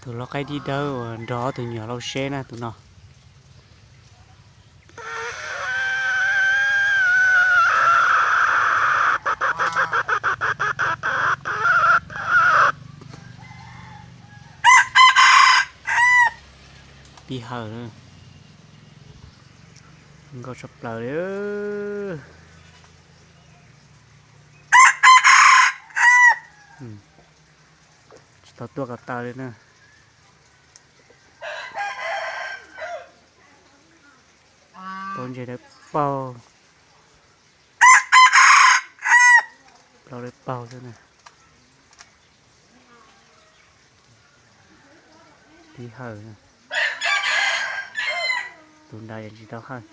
Tus lau qaib dib dawb uas nrog ob tug nyuam lau seb na, tus no. Pib hawm, nkauj tshaj plaws li. Tsis tau tuaj ko taw li na. Pob ntseg dawb paug, plaub dawb paug xwb na. Tib hawm, tus nrad yeej tsis tau hawm.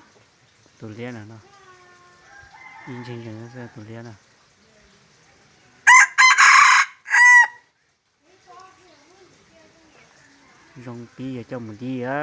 Tus liab na no, ib ntseeg ntseeg xwb tus liab na. Zoo pib yog coj mus dib a.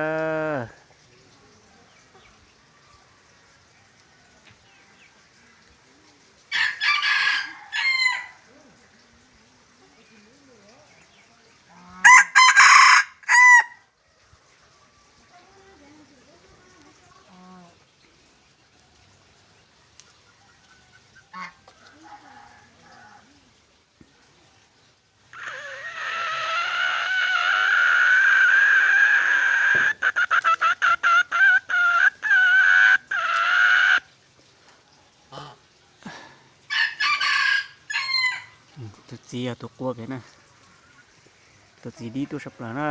Tus txiv yog tus qua pem na. Tus txiv dib tuaj tshaj plaws na.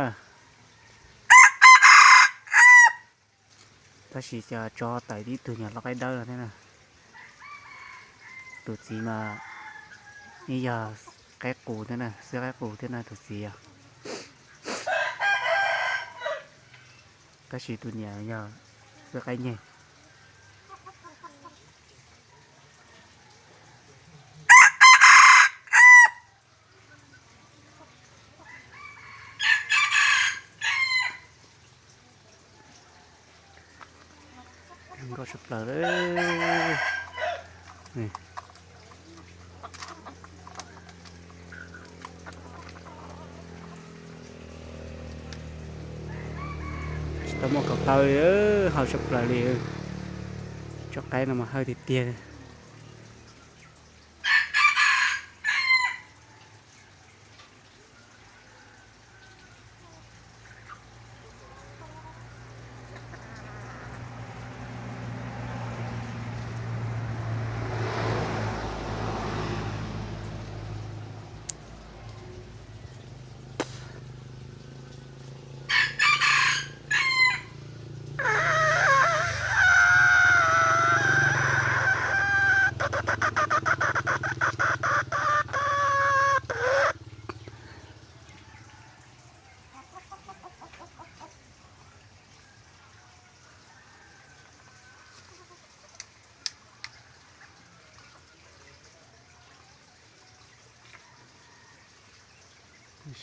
Tab sis cas tso tawm tib tug nyuam lau qaib dawb no thiab na. Tus txiv mas ib yog qaib qus thiab na, xwb qaib qus thiab na tus txiv os. Tab sis tus niam yog xwb qaib nyeg. Nkauj tshaj plaws li. Tsis tau muaj ko taw li, hawm tshaj plaws li. Tsob qaib no mas hawm tiag tiag.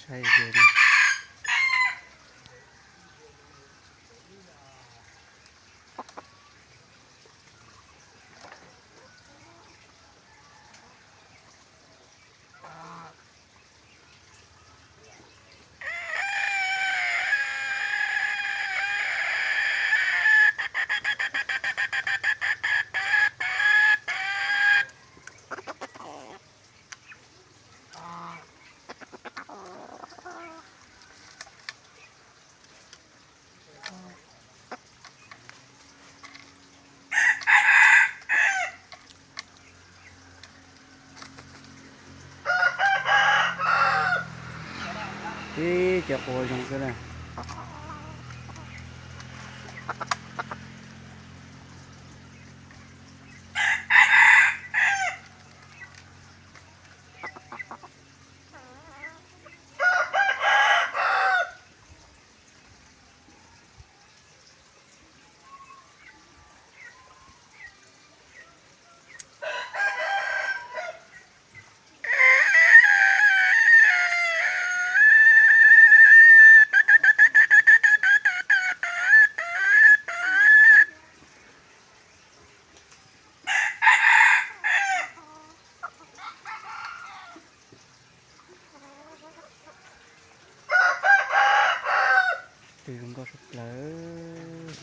Saib, Tib cov qua zoo xwb na. Twb zoo nkauj tshaj plaws.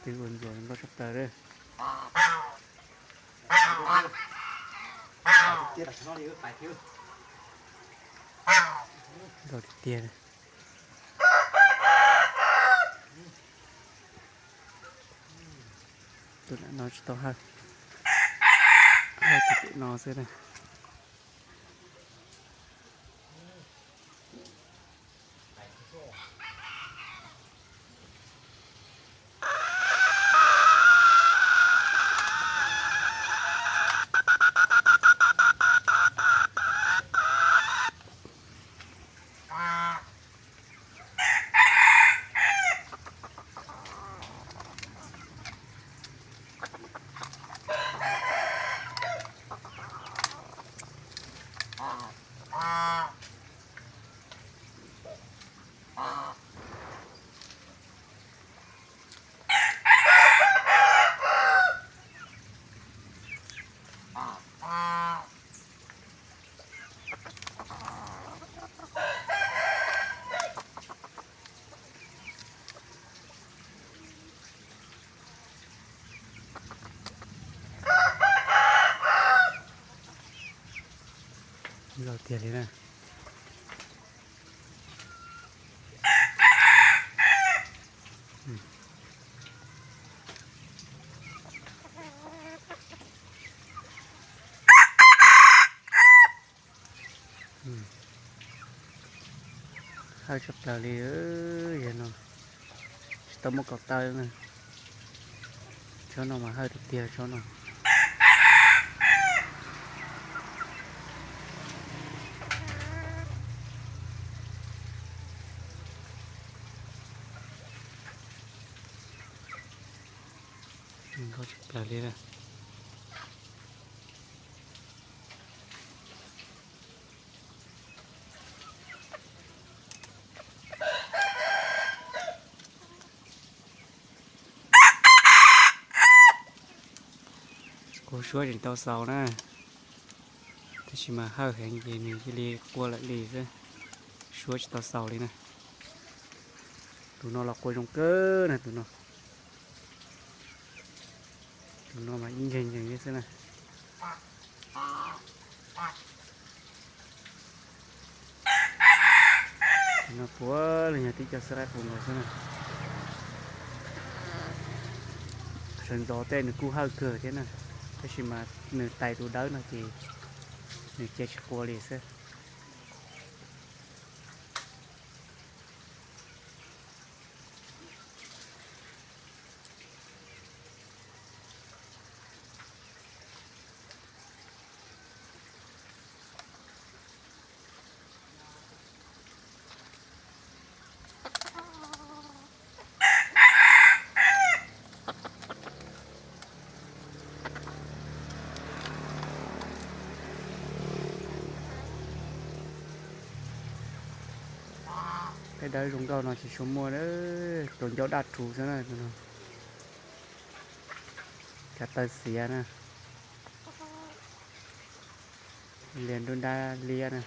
Twb ua ntxuav zoo nkauj tshaj plaws li. Nkauj tiag tiag. Tus no tsis tau hawj, hawj tus pem no xwb na. Nkauj tiag li na. Hawj tshaj plaws li, yog no tsis tau muab kaus taw na. Tsob no mas hawj tiag tiag tsob no. Nkauj tshaj plaws li na. Kuv suab tseem tau xaus na, tab sis mas hawj heev ces nws cia li qua lawm li xwb, suab tsis tau xaus li na. Tus no los qua zoo kawg na tus no. Tus no mas ib nkeeg nkeeg li xwb na. Tus no puav leej yog tib co xwb qaib qus nkaus xwb na. Sawv ntxov tej nws kuj hawj kawg thiab na, tab sis mas nws tais tus dawb no ces nws cia tsis qua li xwb. Peb dawb zoo nkauj no tsis tshua muaj, cov ncauj daj rhuv xwb na. Cov taw xiav na, lias nruab nrab liab na.